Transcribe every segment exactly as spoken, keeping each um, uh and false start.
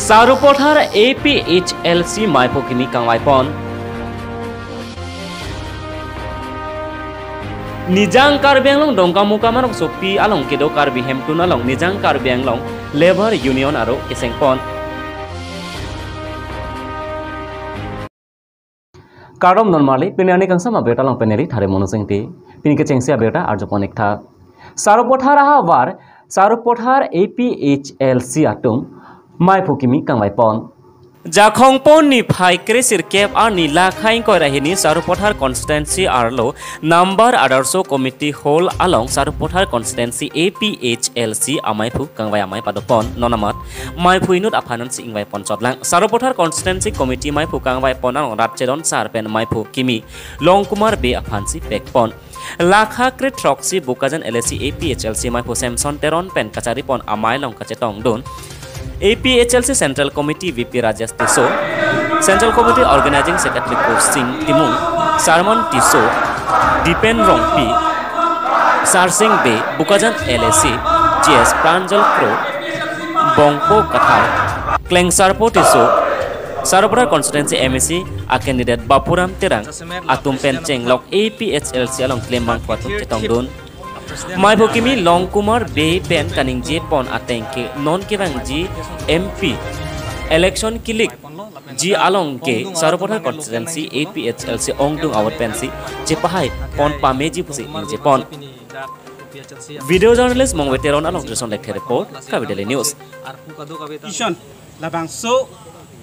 Sarupathar A P H L C maiphu kimi kangvaipon. Nijang Karbi Anglong Dongkamukam arongsopi along kedo Karbi Hemtun along Nijang Karbi Anglong Labour Union aro kesengpon. Kardom non marli, pini arni kangsam abirta along pen neli Thare Mono Singti. Pini kechengsi abirta arjupon ik tha. Sarupathar ahavar, Sarupathar A P H L C atum maiphu kimi kangvaipon. Jakhong pon niphai kre sirkep arni lakha ingkoi ra hini Sarupathar constituency arlo number Adarsho Committee Hall along Sarupathar constituency A P H L C amaiphu kangvai amei padopon. Non amat maiphu inut aphan ansi ingvaipon chotlang. Sarupathar constituency committee maiphu kangvaipon along rat chedon sar pen maiphu kimi Longkumar Bey aphansi pekpon. Lakha kre throksi Bokajan L A C A P H L C maiphu Samson Teron pen kacharipon amei along kachetongdun A P H L C Central Committee V P Rajesh Tisso, Central Committee Organizing Secretary Kursing Timung, Sarmon Tisso, Dipen Rongpi, Sarsing Bey, Bokajan L A C G S Pranjal Kro, Bongpo Kathar, Klengsarpo Tisso, Sarupathar constituency M A C a candidate Bapuram Terang atum pen chenglok A P H L C along klembang phu atum chetongdun. Maiphu kimi Longkumar Bey pen kaningjepon ateng ke non kevangji M P election kelikji along ke Sarupathar constituency A P H L C ongdung awot pensi chepahaipon pameji pusi ningjepon. Video journalist Mongve Teron along Jason Lekthe report, Karbi Daily News. Constitution, labangso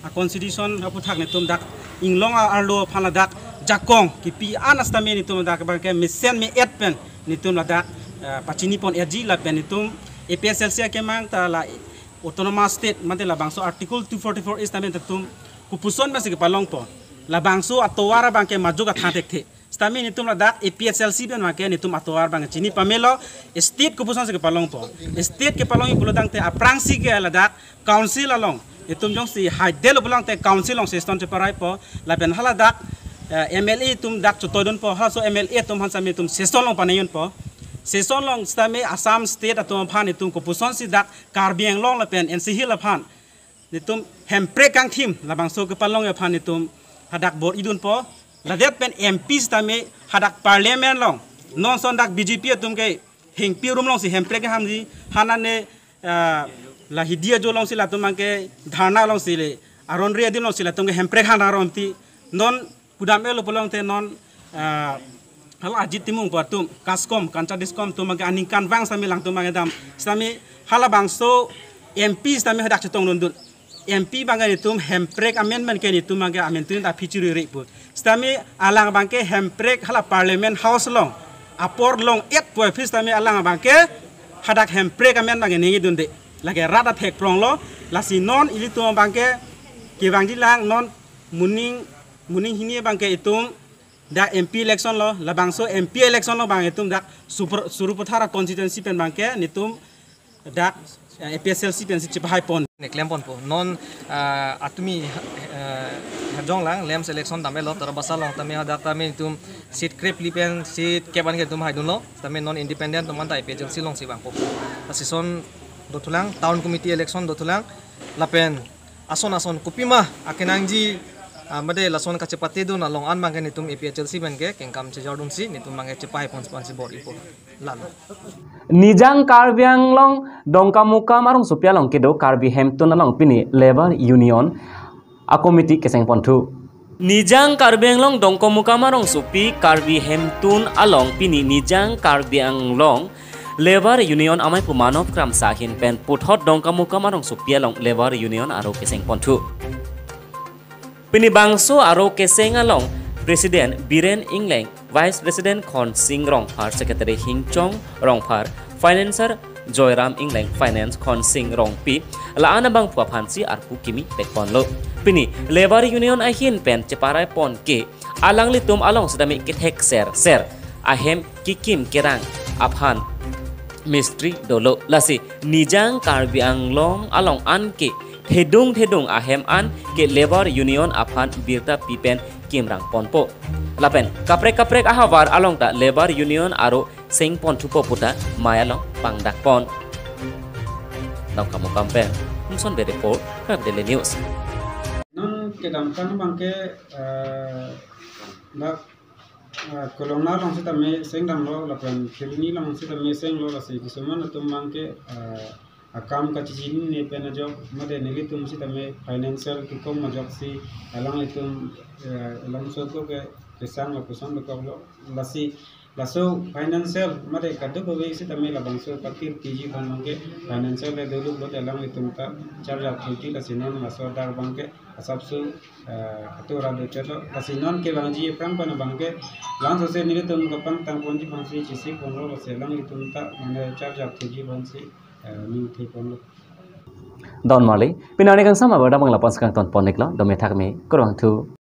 a constitution aphuthak netum dak inglong a arlo aphan ladak jakong kipi an sitame netum dak abangke mesen me-et pen netum ladak, eh, pachinipon etji lapen netum A P H L C akemang ta la autonomous state mate labangso Article two forty-four A sitame netum kopuson pensi kepalongpo. Labangso atovar abangke majok athan thekthe. Sitame netum ladak A P H L C pen abangke netum atovar abang chini pamelo, state kopusonsi kepalongpo. State kepalongji pulotangte aphrangsi ke ladak council along netum jongsi haidetlo pulotangte council along session cheparaipo. Lapen haladak, eh, M L A atum dak chotoidunpo, halaso M L A atum aphan sitame netum session along paneyunpo. Session along sitame Assam state atum aphan netum kopusonsi dak Karbi Anglong lapen N C Hills aphan netum Hemprek kangthim labangso kepalongji aphan netum hadak bor-idunpo. Ladet pen M P sitame hadak parliament along non ason dak B J P atum ke hingpi arum alongsi Hemprek hamji, hanane, ah, la Hidi ajo alongsi latum abangke dharna alongsi le aron re adim alongsi latum ke Hemprek han aron ti non kudam-etlo pulotangte non, ah, hala Ajit Timung pu atum, KASCOM, Kancha Discom atum abangke aningkanvang sitame alangtum abangke dam. Sitame halabangso M P sitame hadak chetongdundun. M P abangke netum Hemprek amendment ke netum abangke amendment ta phichuri ri pu. Sitame alang abangke Hemprek hala Parliament House along apor long-et pu aphi sitame alang abangke hadak Hemprek amendment abangke ningjedunde. Lake rat athek pronglo, lasi non ilitum abangke kevangjilang non moning, moning hini abangke itum dak M P election lo, labangso M P election lo abang itum dak Supra-, Sarupathar constituency pen abangke netum dak, eh, A P H L C pensi chepahaipon. Ne klemponpo. Non, ah, atumi, eh, hajong lang, LAMPS election dam-etlo, Tarabasa along tame hadak tame itum seat krepli pen seat kep an ke itum haidunlo, tame non independent atum anta A P H L C alongsi vangpo. Lasi ason dothulang, town committee election dothulang, lapen ason ason kopima akenangji, ah, mate lason kachepatedun along an abangke netum A P H L C penke kengkam chejordunsi netum abangke chepahaipon pensi bor-ipo. Lalo. Nijang Karbi Anglong Dongkamukam arongsopi along kedo Karbi Hemtun along pini Labour Union a committee kesengponthu. Nijang Karbi Anglong Dongkamukam arongsopi Karbi Hemtun along pini Nijang Karbi Anglong Labour Union amei pu Manob Kramsa ahin pen puthot Dongkamukam arongsopi along Labour Union aro kesengponthu. Pini bangso aro keseng along President Biren Engleng, Vice President Khonsing Rongphar, Secretary Hingchong Rongphar, Financer Joyram Engleng, Finance Khonsing Rongpi, la-an abangphu aphansi arpu kimi pekponlo. Pini Labour Union ahin pen cheparaipon ke alanglitum along sitame kethek ser ser, ahem kekim kerang aphan mistri dolo. Lasi Nijang Karbi Anglong along an ke thedung thedung ahem an ke Labour Union aphan birta pi pen kimrangponpo. Lapen kaprek kaprek ahavar along ta Labour Union aro sengponthupo puta mei along pangdakpon. Dongkamukam pen Umson Bey report, Kardele News. Non kedamtang abangke, eh, dak, eh, Kolongna along sitame sengdamlo, lapen Kheroni along sitame senglo, lasi kisuman atum abangke, eh, akam kachechinine pen ajok, mate nelitum sitame financial kekom ajoksi, alanglitum, eh, alam soko ke kesang lo, koson dokoklo, lasi laso financial mate kadokave sitame labangso patir T G abangke financial le dolo pulote alanglitum ta charge up thuji, lasi non laso adak abangke asapso, eh, atura do chotlo, lasi non kevangji aphrang pen abangke langsose nelitum kapangtang ponji aphansi chesik ponlo, lasi alanglitum ta mane charge up thuji aphansi, eh, ning the ponlo. Don Marley, pini arni kangsam abang labangso kangton pon-iklo, dome thakme, kurvangthu.